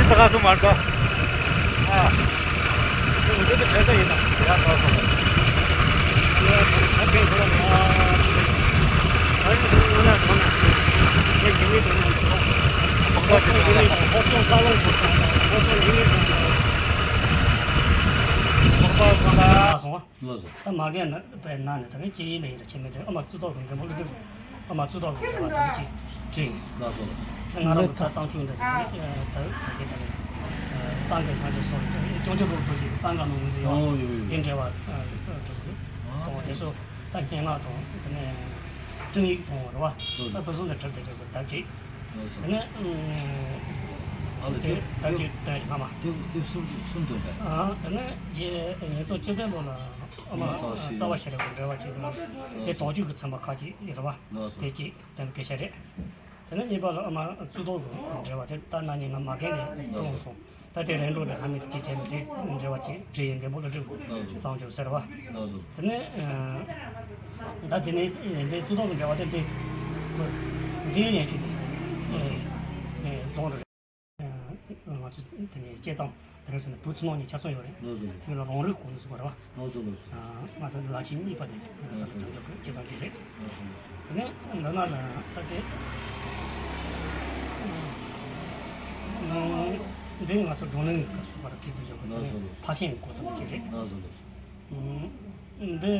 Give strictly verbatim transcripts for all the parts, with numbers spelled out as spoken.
ད་ག་སུ་མར་ད། ཨ། འདི་འདི་འདྲ་ད་ཡིན་ན། ཡ་ད་སོང་། ཡ་ད་ད་གིན་ཁོ་ལ་ཨ། ཨ་ཡིན་ན་ང་ན་ད་ན། ངས་ཇི་མི་ད་ན་ད། ཧོབ་ཅོང་ཇི་མི་ད། ཧོབ་ཅོང་ཧོབ་ཅོང་ས་ལོང་ཚོ་ས། ཧོབ་ཅོང་ཇི་མི་ས། ཧོབ་པ་ས་ལ་སོང་བ། ལགས་སོ། ད་མ་རྒན་ན་པའི་ནང་ནས་ད་གིན་སྐྱེ་ཡིན་ལ་ཡིན་ལ་ཆེ་མེད་དེ་ཨ་མ་གཙུག་ཏོར་གྱི་མགོན་པོ་ཀླུ་སྒྲུབ། ཨ་མ་གཙུག་ཏོར་གྱི་མགོན་པོ་ཀླུ་སྒྲུབ་ཅིག་བྲིས། ལགས་སོ། ད་ང་རང་ད་གཙང་ཆུ་འདི་ད་ད་ད་གིན་ད་ནི་ཏང་གི་ཁ་ཆེ་སོགས་ཀྱང་ཅོ་ཅོ་རོགས་པོ་ཅིག་ཏང་ག་ནང་ངོས་ཟིན་ཡོད། ཨོ་ཡོད་ཡོད། དེ་འབྲེལ་བ་གྲུབ་ཀྱི་གཏོང་བ་དེ་ཚོ་ད་སྙན་ངག་དང་དེ་ནས་སྤྲིངས་ཡིག་གཏོང་བ་རེད་བ། ད་དེ་ཚོ་ནས་གྲུབ་བསྡད་ཀྱི་ད་གིན། ལགས་སོ། དེ་ནས་ཨ་ལ་དེ་དེ་ད་གིན་དེ་ལྔ་མ། དེ་དེ་གསུམ་གསུམ་དུ་འདྲ། ཨ་དེ་ནས་རྗེས་ཉིས་སྟོང་བཅུ་བདུན་ལོ་ལ། ཨ་མ་རྩ་བ་ཤེས་རབ་ཀྱི་འགྲེལ་པ་ཅིག་གནང་། དེ་དོགས་གཅོད་ཀྱི་ཚན་པ་ཁག་ཅིག་ཡོད་རེད་བ། ལགས་སོ། དེ་གཅིག་དེ་ནི་སྐད་ཆ་རེད། དེ་ནི་གཉིས་པ་ལ་ཨ་མ་གཙུག་ཏོར་གྱི་འགྲེལ་པ་དེ་ལྟར་ན་ནི་ང་མ་རྒན་ནས་བཏང་སོང་། ད་དེ་རིང་འགྲོ་ནས་ཧ་མི་གཅིག་བྱས་ནས་དེ་འགྲེལ་པ་ཅིག་བྲིས་ཡིན་མགོན་པོ་ཀླུ་སྒྲུབ་ཀྱིས་གཙང་ཆུ་ཟེར་བ། ལགས་སོ། དེ་ནི་ད་དེ་ནི་འདི་གཙུག་ཏོར་གྱི་འགྲེལ་པ་དེ་འདི་འདིའི་ཉན་ཆུ་དེ་རྫོང་རེད། ང་ཚོ་དེ་ནས་སྐྱེས་ཙང་དེ་རིང་ཟེར་ན་བུ་ཚོ་ནང་ནས་ཆ་ཚང་ཡོད་རེད། ལགས་སོ། ཁྱོད་ལ་རང་རིགས་གོ་ནས་ཟེར་བ་རེད་བ། ལགས་སོ་ལགས་སོ། ང་ཚོ་ལ་ཕྱི་གཉིས་པ་དེ་ལགས་སོ་ལགས་སོ། སྐྱེས་ཙང་གི་རེད། ལགས་སོ་ལགས་སོ། དེ་ནས་འདི་ན་ལ་ད་དེ་འདི་ང་ཚོ་བགྲོ་གླེང་གི་སྐབས་སུ་བར་བྲིས་ཏེ་འཇོག་གི་ལགས་སོ་ལགས་སོ། ཕར་ཕྱིན་གོ་ཐུབ་ཀྱི་རེད། ལགས་སོ་ལགས་སོ། འདི་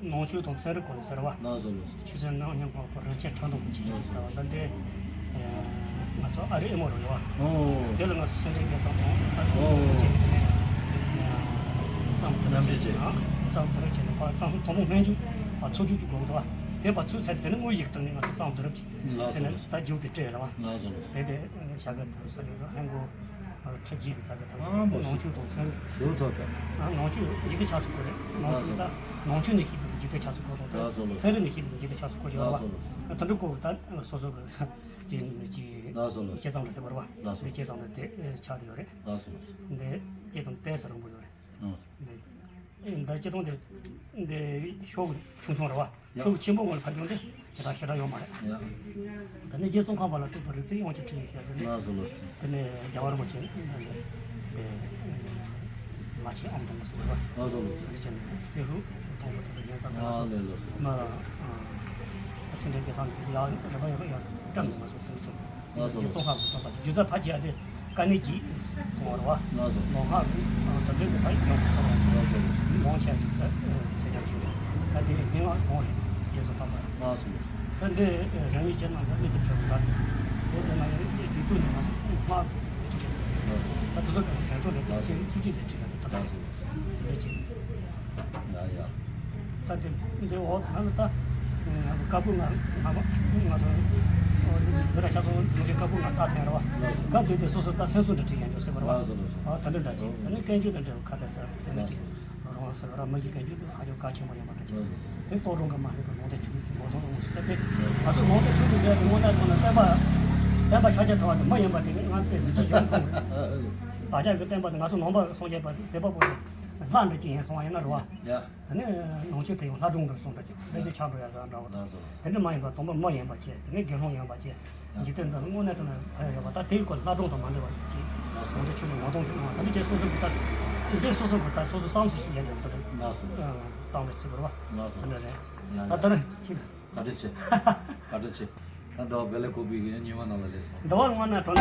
ནང་ཆོས་དང་ཚན་རིག་སྐོར་ནས་ཟེར་བ། ལགས་སོ་ལགས་སོ། ཆོས་ཚན་ནང་མཉམ་པ་པོ་རིན་ཆེན་ཁྲག་འཐུང་གི་ཆེད་ཡིན་ཟེར་བ་ད་འདི། ང་ཚོ་ཨ་རིའི་ཨེ་མོ་རུ་ཡོད་བ། ཨོ། དེ་ལ་ང་ཚོ་སེ་འབྲས་དགེ་གསུམ་དང་ཨ་ཨོ། ཙམ་དུ་མཉམ་འབྲེལ་བྱས། ཙམ་དུ་རུབ་བྱས་ནས་ཕར་ཙམ་དང་པོ་སྨན་རྒྱུ་ཕར་ཚུར་རྒྱུ་གཅིག་དགོས་འདུག་བ། དེ་ཕར་ཚུར་ཚར་དེ་ནི་དངོས་ཡིག་བཏང་ནས་ང་ཚོ་ཙམ་དུ་རུབ་ཀྱིས། ལགས་སོ་དེ་ནས་ལགས་སོ། ད་རྒྱུགས་ཀྱི་སྤྲད་ར་བ། ལགས་སོ་ལགས་སོ། དེ་དེ་བྱ་དགའ་ཐོབ་ས་ཡོད་ར་ཧན་གོ། ཁྲི་རྗེས་ཀྱི་ཚ་གི་ཐང་ཨ་འབོ་ནང་ཆོས་དང་ཚན་རིག་ཞུ་ཐོག་ཤོག་ཨ་ནང་ཆོས་འཇིག་རྟེན་ཆགས་སུ་གོ་རེད། ནང་ཆོས་ད་ནང་ཆོས་ནས་ཤེས་པའི་འཇིག་རྟེན་ཆགས་སུ་གོ་དང་ད་ལགས་སོ་ལགས་སོ། ཚན་རིག་ནས་ཤེས་པའི་འཇིག་རྟེན་ཆགས་སུ་གོ་ཞིག་ལགས་སོ་ལགས་སོ། ཨ་ད་འདྲ་གོ་གི་ད་སོ་སོ་གི་ཅི་ཅི་ལགས་སོ་ལགས་སོ། སྐྱེས་ཙམ་རེད་ཟེར་བ་རེད་བ། ལགས་སོ། འདི་སྐྱེས་ཙམ་རེད་དེ་ཆགས་ཡོད་རེད། ལགས་སོ་ལགས་སོ། འདི་སྐྱེས་ཙམ་ཏོག་ཙམ་རིང་པོ་ཡོད་རེད། ལགས་སོ། འདི་འདི་སྐྱེ་སྟོང་འདི་འདི་ཤོག་ཆུང་ཆུང་རེད་བ། ཡ། ཁྱོད་ཀྱི་ཆེན་པོ་ངོ་ལ་ཕ་རྒྱུད་འདི་ཞེ་དྲག་ཞེ་དྲག་ཡོད་མ་རེད། ཡ། ད་ནི་རྗེ་ཙོང་ཁ་པ་ལ་གཏུགས་པའི་རིག་རྩལ་དབྱངས་ཀྱི་ཁྲིད་ཡིག་ཞེས་ཟེར་ནས། ལགས་སོ་ལགས་སོ། དེ་ནས་རྒྱལ་བ་རིན་པོ་ཆེ་ནས་དེ་མ་ཆེན་ཨ་མདོ་ཟེར་བ། ལགས་སོ་ལགས་སོ། འདི་བྱས་ནས་རྩེ་ཧུ་མཐོང་བ་དེ་ལ་ཉན་ཙམ། ཨ་ལས་ལགས་སོ། མ་ཨ་སེ་འབྲས་དགེ་གསུམ་གྱི་ཡ་རེ་བ་ཡོད་ཡ་བཀྲམ་ནས་མ་སོང་དེ་ཚོ། ལགས་སོ། རྗེ་ཙོང་ཁ་པ་གསུངས་པ་རྒྱུ་རྩ་ཕལ་ཆེ་བ་དེ་དཀའ་གནད་ཀྱིས་མཐོང་བ་རེད་བ། ལགས་སོ། ནོར་ལྷག་གི་དོན་འགྲེལ་གྱི་ཕ་ཡིག་ཡོངས་སུ་གསལ་བ། ལགས་སོ། མང་ཆེ་ཞིག་ཏུ་ཚད་ཀྱང་ཞིག་རེད། ད་དེ་སྙན་ངག་གོང་རེད་རྗེ་ཙོང་ཁ་པ། ལགས་སོ། ད་འདི་རང་ཉིད་ཀྱི་ནང་དུ་གནས་པའི་ཆོས་འདྲ་དེ་དེ་དེ་ན་ཡང་རྒྱུད་སྟོད་ནས་ང་ཚོ་སྔགས་ཀྱི་ཆོས་ཀྱི་ད་དེ་ཚོ་གི་ཟན་ཐོ་རེད། ད་ཚིག་གཅིག་ཟེར་བྲིས་ལ་རེད། ད་ལགས་སོ། འདི་ཅི། ཡ་ཡ། ད་དེ་འདི་འོག་ན་ད་ཀ་པུ་ང་ང་ང་ཚོ་འཛི་ར་ཆ་ཚོ་འདི་ཀ་པུ་ང་ད་ཚན་ར་བ། ཀ་འདི་དེ་སོ་སོ་ད་སེམས་སུ་འདྲ་བྲིས་ཡང་འཇོག་སྲིད་པ་ར་བ། ལགས་སོ་ལགས་སོ། ཨ་ད་འདི་འདྲ་ཅིག་ད་ནི་བསྟན་བཅོས་དང་འབྲེལ་བ་ཁ་གཏད་ཟེར་དེ་ནི་ཅིག་རང་ཟེར་བ་ར་མ་གཞི་བསྟན་བཅོས་དེ་ཧ་ཅང་གལ་ཆེན་པོ་ཡིན་པ་འདྲ་ཅིག་དེ་རྟོགས་རུང་གི་མ་རེད་པ། ནང་དེ་ཆུང་ཆུང་མོ་ཐོག་ལ་འོང་སྲིད་པས། ང་ཚོ་ནང་དེ་ཆུང་དུ་ཟེར་དེ་དངོས་གནས་དྲང་གནས་བསྟན་པ་བསྟན་པ་ཤཱཀྱ་ཐུབ་པ་དེ་མི་ཡིན་པ་དེ་ང་དཔེ་གཟི་བརྗིད་ཞིག་མཐོང་བས། བདག་ཅག་གི་བསྟན་པ་དེ་ང་ཚོ་ནང་པ་སངས་རྒྱས་པ་མཛད་པ་པོ་དེ་ལྷ་འདྲ་ཅིག་ཡིན་སོང་བ་ཡིན་ན་རེད་བ། ཡ། ད་ནི་ནང་ཆོས་དེ་ཡང་ལྷ་སྒྲུང་འདྲ་སོང་འདྲ་ཅིག་དཔེ་དེ་ཆགས་འགྲོ་ཡ་ཟ་འདྲ་བོ་དང་། ལགས་སོ་ལགས་སོ། དེ་འདྲ་མ་ཡིན་པ་དང་པོ་མི་ཡིན་པ་བྱས། དེ་ནས་དགེ་སློང་ཡིན་པ་བྱས། འཇིག་རྟེན་འདི་དངོས་གནས་དྲང་གནས་ཕན་ཡོན་ཡོད་པ། ད་དེའི་སྐོར་ལྷ་སྒྲུང་དང་མ་འདྲ་བ་ཅིག་ལགས་སོ། ནང་དེ་ཆོས་ལ་ངོ་གདོང་དེ་ནང་ད་ནི་ཁྱེད་སོ་སོ་གི་ད་འདི་སོ་སོ་གི་ད་སོ་སོ་བསམ་སུ་ཞིག་ཡིན་འདྲ་བོ་དང་། ལགས་སོ་ལགས་སོ། གཙང་མའི་ཚིག་པར་བ། ལགས་སོ་དེ་འདྲ་རེད། ཡ་ད་ཡ། ད་རེ་ཁྱེད། བཀའ་དྲིན་ཆེ། བཀའ་དྲིན་ཆེ། ད་འདི་བ་བེ་ལེ་ཀོ་པི་གི་ཉི་མ་ནང་ལ་ལས་སོང་། འདི་བ་ངོ་ན་གྲོ་ན།